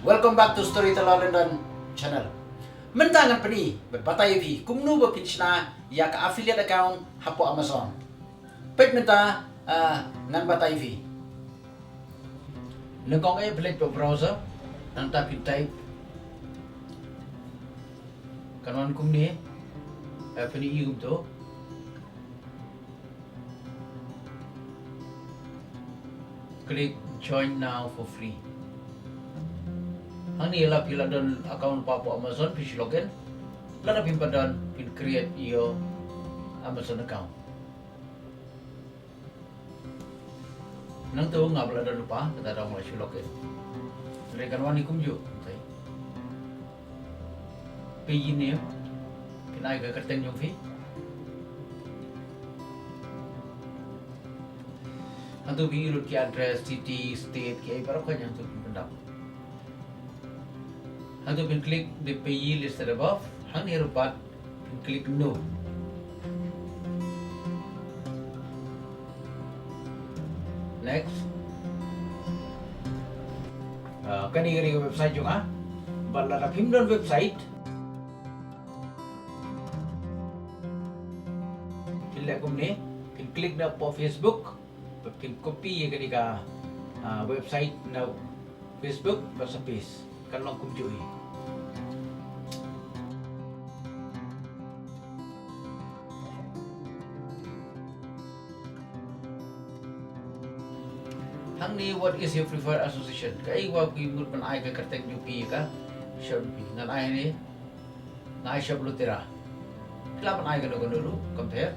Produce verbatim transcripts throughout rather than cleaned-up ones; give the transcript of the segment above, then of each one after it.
Welcome back to Storyteller London channel. Mynta ngan pyni bad batai ïa phi kumno ba phin shna ïa ka affiliate account hapoh Amazon. Peit mynta, ah, ngan batai ïa phi. Nyngkong eh phi leit hapoh browser, nangta phin type. Kan wan kumne, eh, phin ïohi kumto. Click join now for free. Hangne lada phi la don account hapoh Amazon, phi shu login. Lada phim pat don, phin create your Amazon account. Nangta nga ba la don lypa, kata dang la shu login. Hynrei kan wan hi kumjuh, tai. Page name, phin ai ka kyrteng jong phi. Hangto phi ïohi lut ki address, city, state, kiei baroh, hangto phin pyndap. Hangto phin click the payee listed above. Hangne ruh pat phin click no. Next. Ah, kane, kane ka website jong nga. Bad lada phim don website, phin leh kumne, phin click na hapoh Facebook, bad phin copy ïa kane ka, ah, website na Facebook bad sa paste. Kan long kumjuh hi. Hangne, what is your preferred association? Kaei ba phi mut ban ai ka kyrteng jong phi ïa ka shop jong phi. Ngan ai ne, ngan ai Shop Lotera. Phi lah ban ai kano kano ruh, compare.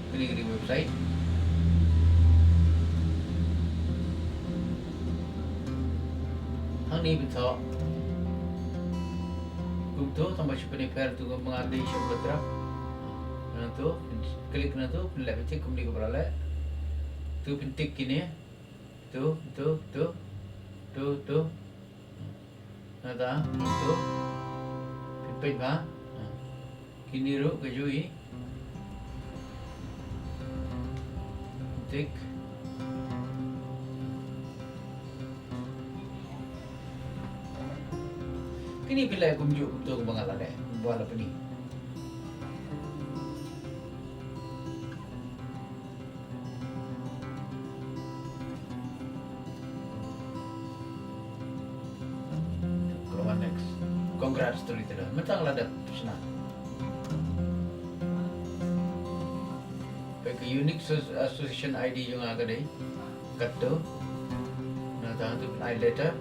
Kane, kane ka website. Hangne phin thoh kumto, tang ba shu pynïapher to, ka ma nga dei Shop Lotera. Nangto phin click nangto, phin leh phi tick kumne kumba la leh. To phin tick kine. To, to, to, to, to. Nangta, to. Phin peit bha. Kine ruh kajuh hi. Tick. Kine phi leh kumjuh kumto kumba nga la leh, kumba la pyni. Ka la wan next. Congrats Storyteller. Mynta nga la dep shna. Peit ka unique so-, association I D jong nga ka dei kato. Nangta hangto phin ai letter.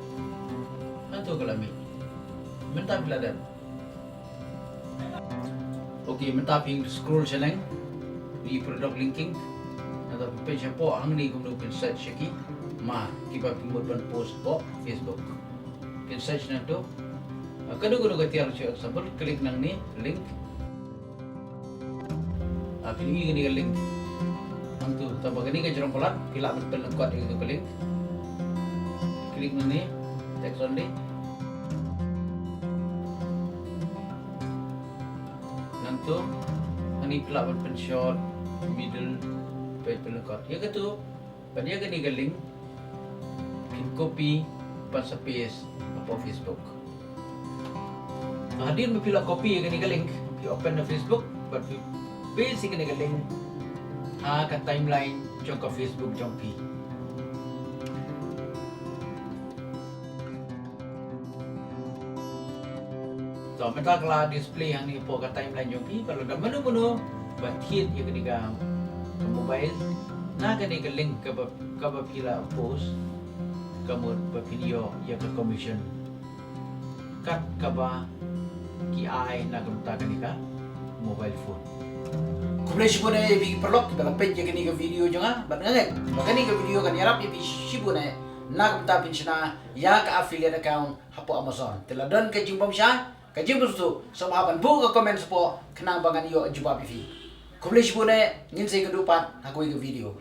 Hangto ka la mih. Mynta phi la dep. Ok, mynta phin scroll shaneng, i product linking. Nangta phin peit shapoh hangne kumno phin search ïa ki ma kiba phi mut ban post hapoh Facebook. Phin search nangto. Ah, kano kano ka tiar, for example, click nangne, link. Ah, phin ïohi kane ka link. Hangto, tang ba kane ka jrong palat, phi lah ban pynlyngkot ïa kato ka link. Click nangne, text only. Nangto, hangne phi lah ban pynshort, middle, peit pynlyngkot. Ïa kato, bad ïa kane ka link phin copy bad sa paste hapoh Facebook. Hadien ba phi la copy ïa kane ka link, phi open na Facebook bad phi paste ïa kane ka link ha ka timeline jong ka Facebook jong phi. To, mynta ka la display hangne hapoh ka timeline jong phi, ba lada mano mano ba thied ïa kane ka, ka mobile na kane ka link kaba, kaba phi la post, ka mut ba phin ïoh ïa ka commission kat kaba ki ai na ka bynta kane ka mobile phone. Khublei shibun eh ïa phi ki paralok kiba la peit ïa kane ka video jong nga, bad nga ngeit ba kane ka video kan ïarap ïa phi shibun eh na ka bynta phin shna ïa ka affiliate account hapoh Amazon. Te la don ka jingbymshai, ka jingbymsuk, sngewbha ban buh ka comment shapoh khnang ba ngan ïoh jubab ïa phi. Khublei shibun eh, ngin sa ïakynduh pat ha kawei ka video.